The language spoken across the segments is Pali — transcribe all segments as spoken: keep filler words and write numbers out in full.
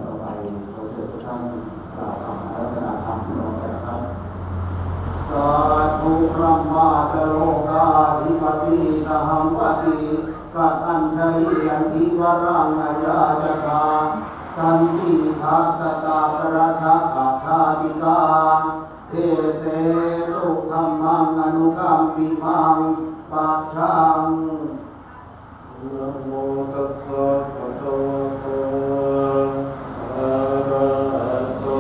ต่อไปขอเชิญทุกท่านกล่าวคำอาราธนาธรรมพร้อมกันนะครับ Sādhu brahmā ca lokādhipatī sahampati, katañjalī yadi varaṃ ayācatha, santīdha sattāpparajakkhagāthikā, desetu dhammaṃ anukampimaṃ pajaṃ. Namo tassa bhagavato arahato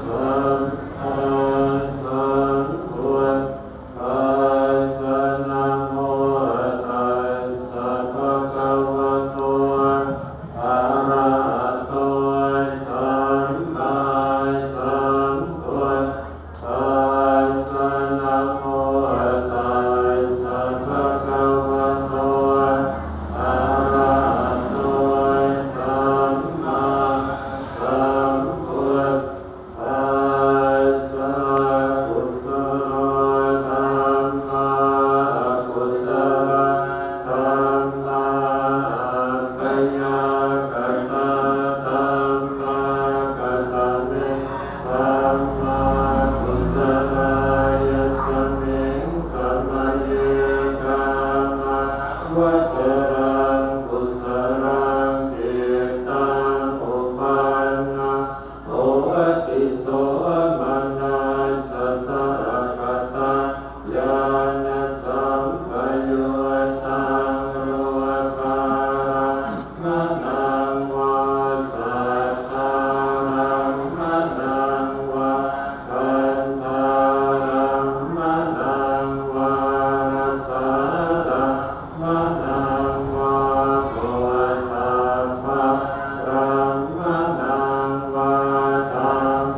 sammāsambuddhassa. Namo tassa bhagavato arahato sammāsambuddhassa. Namo tassa bhagavato arahato sammāsambuddhassa. Kusalā dhammā, akusalā dhammā, abyākatā dhammā. Katame dhammā kusalā? Yasmiṃ samaye kāmāvacaraṃ kusalaṃ cittaṃ uppannaṃ hoti somanassasahagataṃ ñāṇasampayuttaṃ rūpārammaṇaṃ vā saddārammaṇaṃ vā gandhārammaṇaṃ vā rasārammaṇaṃ vā phoṭṭhabbārammaṇaṃ vā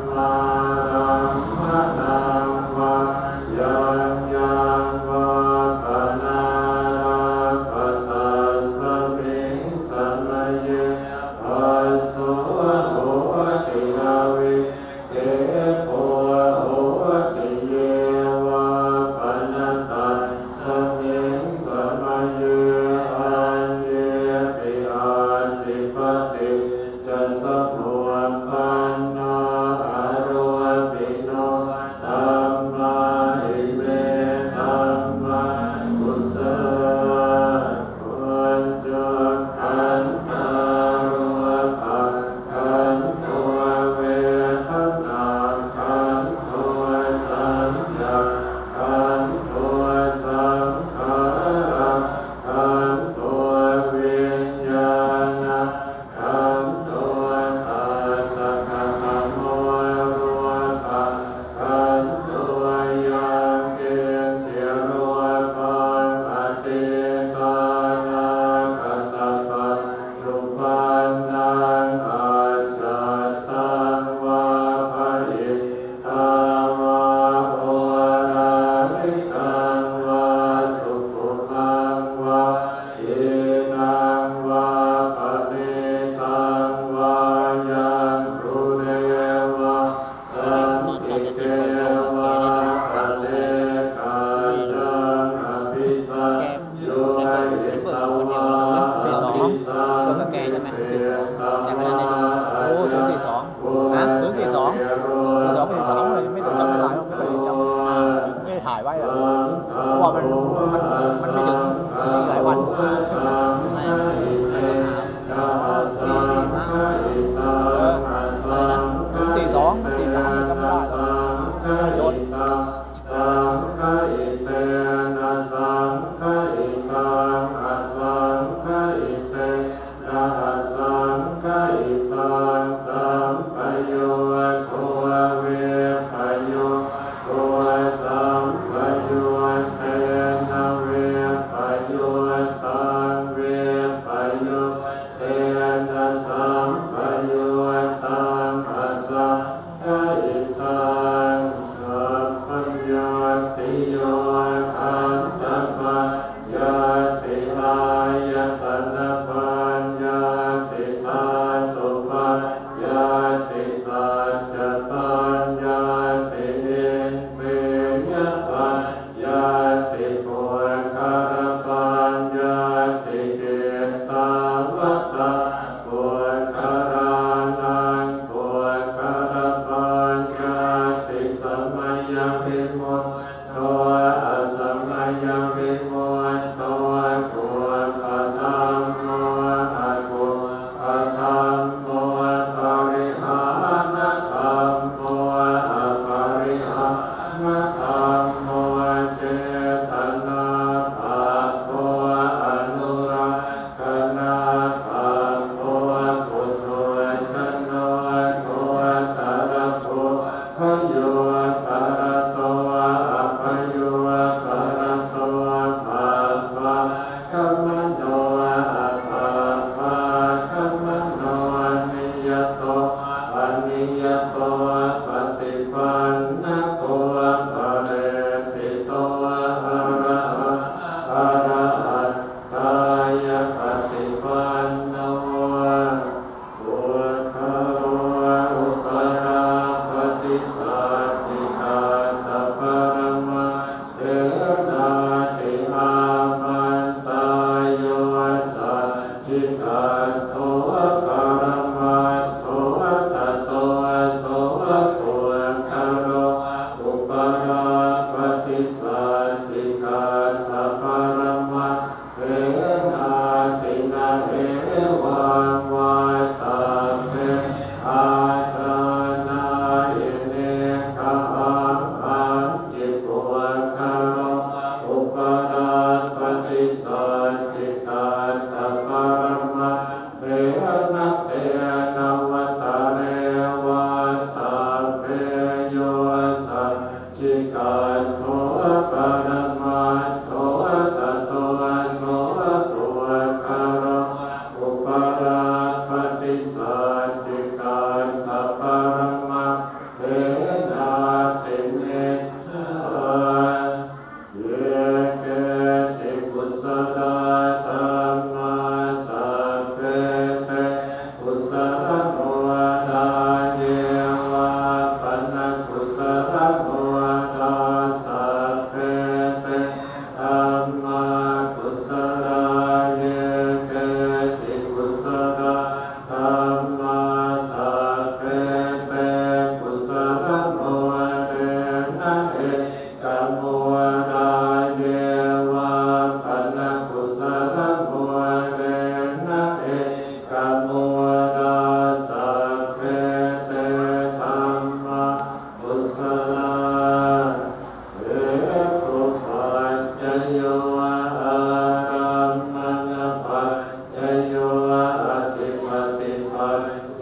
dhammārammaṇaṃ vā yaṃ yaṃ vā panārabbha, tasmiṃ samaye phasso hoti, avikkhepo hoti, ye vā pana tasmiṃ samaye aññepi atthi paṭiccasamuppannā arūpino dhammā, ime dhammā kusalā. Pañcakkhandhā: rūpakkhandho, vedanākkhandho, saññākkhandho, saṅkhārakkhandho, viññāna khandho. Tattha katamo rūpakkhandho? Yaṅkiñci rūpaṃ atītānāgatapaccuppannaṃ ajjhattaṃ vā bahiddhā vā oḷārikaṃ vā sukhumaṃ vā hīnaṃ vā paṇītaṃ vā yaṃ dūre vā santike vā, tathekajjhaṃ abhisaññūhitvā สี่สอง ตัวสแกนใช่ไหม สี่สอง แต่ไม่ได้ โอ้ ศูนย์สี่สอง นะ ศูนย์สี่สอง ศูนย์สี่สอง เลย ไม่ต้องจำไม่ได้หรอก ไม่ได้จำ ไม่ได้ถ่ายไว้อะ เพราะว่ามัน มัน มันไม่ถึง มันมีหลายวัน ไม่ ไม่ได้ถ่าย ศูนย์สี่สอง สี่สาม จำไม่ได้หรอก ประโยชน์ saṅkhayitena saṅkhayitaṃ, asaṅkhayitena asaṅkhayitaṃ, sampayutto vippayutto, sampayuttena vippayuttaṃ, vippayuttena sampayuttaṃ, asaṅkhayitaṃ. Sampaññattiyo khandhapaññatti, āyatanapaññatti, dhātupaññatti,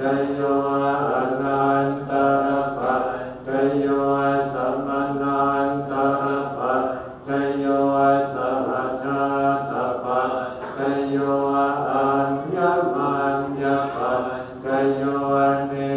paccayo, anantarapaccayo, samanantarapaccayo, sahajātapaccayo, aññamaññapaccayo, ne